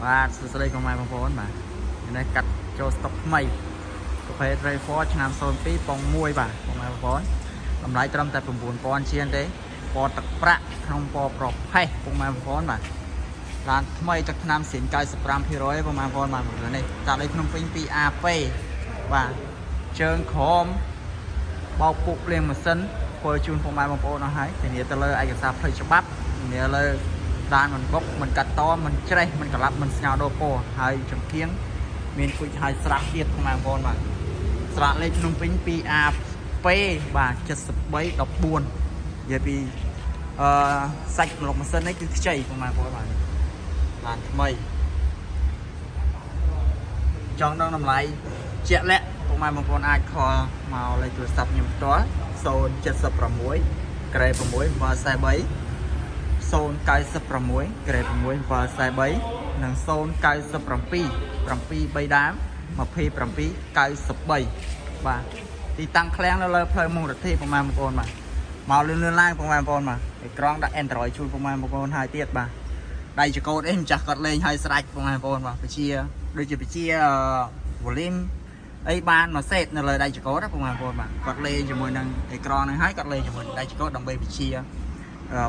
បាទសួស្តីកុំម៉ែបងប្អូនបាទនេះកាត់ចូលស្តុកថ្មីប្រភេទ RAV4 ឆ្នាំ02ប៉ុង1បាទកុំម៉ែបងប្អូនតម្លៃត្រឹមតែ9000ជាងទេពណ៌ទឹកប្រាក់ក្នុងពណ៌ប្រផេះពុកម៉ែបងប្អូនបាទឡានថ្មីទឹកថ្នាំស៊ីន95%ពុកម៉ែបងប្អូនបាទនេះតាដីភ្នំពេញ 2AP បាទជើងក្រោមបោកពុកលាងម៉ាស៊ីនធ្វើជូនពុកម៉ែបងប្អូនអស់ហើយធានាទៅលើឯកសារផ្លូវច្បាប់ធានាលើ ដានមិនបុកមិនកាត់តមិនច្រេះមិនក្លាប់មិនស្ងោរដូរពណ៌ហើយចំគៀងមានគុជហើយស្រាប់ទៀតបងប្អូនបាទស្រាក់លេខភ្នំពេញ 2AP បាទ7314និយាយពីអឺសាច់ប្លុកម៉ាស៊ីននេះគឺខ្ចីបងប្អូនបាទបានថ្មីចង់ដឹងតម្លៃជាក់លាក់ពុកម៉ែបងប្អូនអាច call មកលេខទូរស័ព្ទខ្ញុំផ្ទាល់076ក្រេ6 743 096ក្រេ6 743និង097 7 3ដើម27 93បាទទីតាំងឃ្លាំងនៅលើផ្លូវមុខរដ្ឋិប្រមាណបងប្អូនបាទមកលឿនលឿនឡើងបងប្អូនបាទអេក្រង់ដាក់ Android ជូនបងប្អូនហើយទៀតបាទដៃចកោតអីម្ចាស់គាត់លេងហើយស្រេចបងប្អូនបាទពជាដូចជាពជា volume អីបានមកសេតនៅលើដៃចកោតណាបងប្អូនបាទគាត់លេងជាមួយនឹងអេក្រង់ហ្នឹងហើយគាត់លេងជាមួយដៃចកោតដើម្បីពជា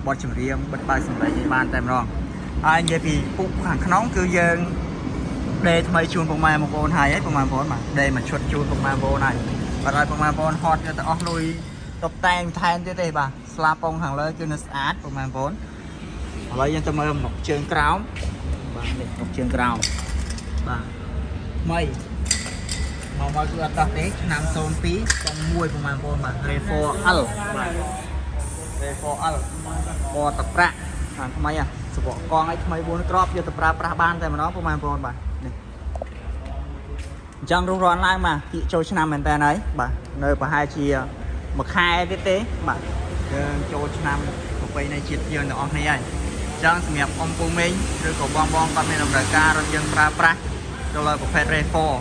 បទចម្រៀងបិទបើកសម្លេងឲ្យបានតែម្ដងហើយនិយាយពីពុកខាងក្នុងគឺយើងដេថ្មីជូនពុកម៉ែបងប្អូនហើយហើយពុកម៉ែបងប្អូនបាទដេមួយឈុតជូនពុកម៉ែបងប្អូនហើយបាទឲ្យពុកម៉ែបងប្អូនហត់យកទៅអស់លុយតុបតែងថែមទៀតទេបាទស្លាពងខាងលើគឺនៅស្អាតពុកម៉ែបងប្អូនឥឡូវយើងទៅមើលមុខជើងក្រោមបាទនេះមុខជើងក្រោមបាទថ្មីមកមកគឺអត់ដោះទេឆ្នាំ02 01ពុកម៉ែបងប្អូនបាទ RAV4 L បាទ RAV4 L ពណ៌ទឹកប្រាក់ខាងថ្មីហ่ะសបកកង់ឲ្យថ្មី4គ្រាប់យកទៅប្រើប្រាស់បានតែម្ដងពុកម៉ែបងប្អូនបាទនេះអញ្ចឹងរុះរាន់ឡើងបាទគៀកចូលឆ្នាំមែនតើហើយបាទនៅប្រហែលជាមួយខែទៀតទេបាទយើងចូលឆ្នាំប្រពៃណីជាតិយើងទាំងអស់គ្នាហើយអញ្ចឹងសម្រាប់អ៊ំពូមីងឬក៏បងបងគាត់មានតម្រូវការរថយន្តប្រើប្រាស់ទៅលើប្រភេទ RAV4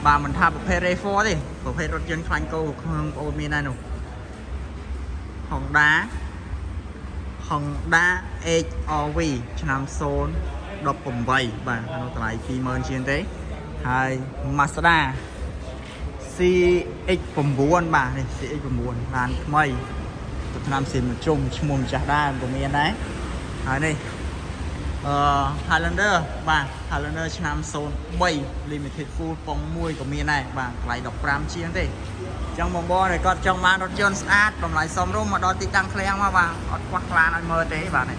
បាទមិនថាប្រភេទ RAV4 ទេប្រភេទរថយន្តខ្លាញ់គោក្នុងបងប្អូនមានដែរនោះ Honda HRV ឆ្នាំ018បាទក្នុងតម្លៃ20000ជាងទេហើយ Mazda CX9 បាទនេះ CX9 ឡានថ្មីទៅឆ្នាំស៊ីមជុំឈ្មោះម្ចាស់ដែរក៏មានដែរហើយនេះអឺ Highlander បាទ Highlander ឆ្នាំ03 Limited Full ប៉ុង1ក៏មានដែរបាទតម្លៃ15ជាងទេ ចឹងបងបងដែលគាត់ចង់បានរថយន្តស្អាតតម្លៃសមរម្យមកដល់ទីតាំងឃ្លាំងមកបាទអត់ខ្វះខ្លានឲ្យមើលទេបាទនេះ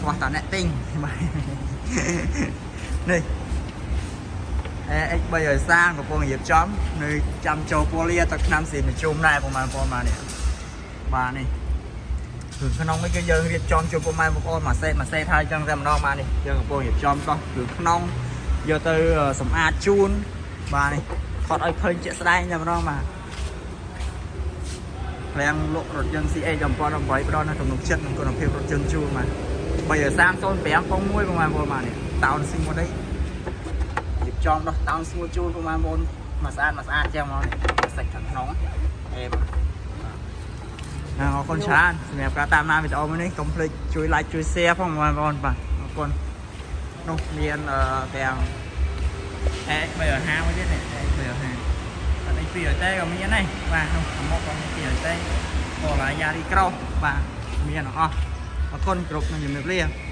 ខ្វះតាអ្នកទិញបាទនេះ AX 330កំពុងរៀបចំនៅចាំចូលពលាទឹកឆ្នាំស៊ីមជុំដែរបងប្អូនបាទនេះបាទនេះគឺក្នុងនេះគឺយើងរៀបចំជួបពុកម៉ែបងប្អូនមួយសេតមួយសេតហើយចឹងតែម្ដងបាទនេះយើងកំពុងរៀបចំដោះគឺក្នុងយកទៅសម្អាតជូនបាទនេះថតឲ្យឃើញជាក់ស្ដែងតែម្ដងបាទ ឃ្លាំងលក់រថយន្ត CX 2018ផ្ដល់នូវទំនុកចិត្តនិងគុណភាពរថយន្តជូនបាទ330 05ប៉ុង1បងប្អូនបាទនេះតោនស៊ីមួយនេះរៀបចំដោះតោនស្ងួតជូនបងប្អូនមកស្អាតមកស្អាតចឹងមកនេះសាច់ខាងក្នុងអេបាទអរគុណច្រើនសម្រាប់ការតាមដានវីដេអូមួយនេះកុំភ្លេចជួយ like ជួយ share ផងបងប្អូនបាទអរគុណនោះមានអឺទាំង AX 350មួយទៀតនេះ AX 350អត់អីពីរតែក៏មានដែរបាទនោះខាងមុខក៏មានពីរតែក៏ឡាយ៉ារីក្រោសបាទមានទាំងអស់អរគុណគ្រប់នឹងជំរាបលា។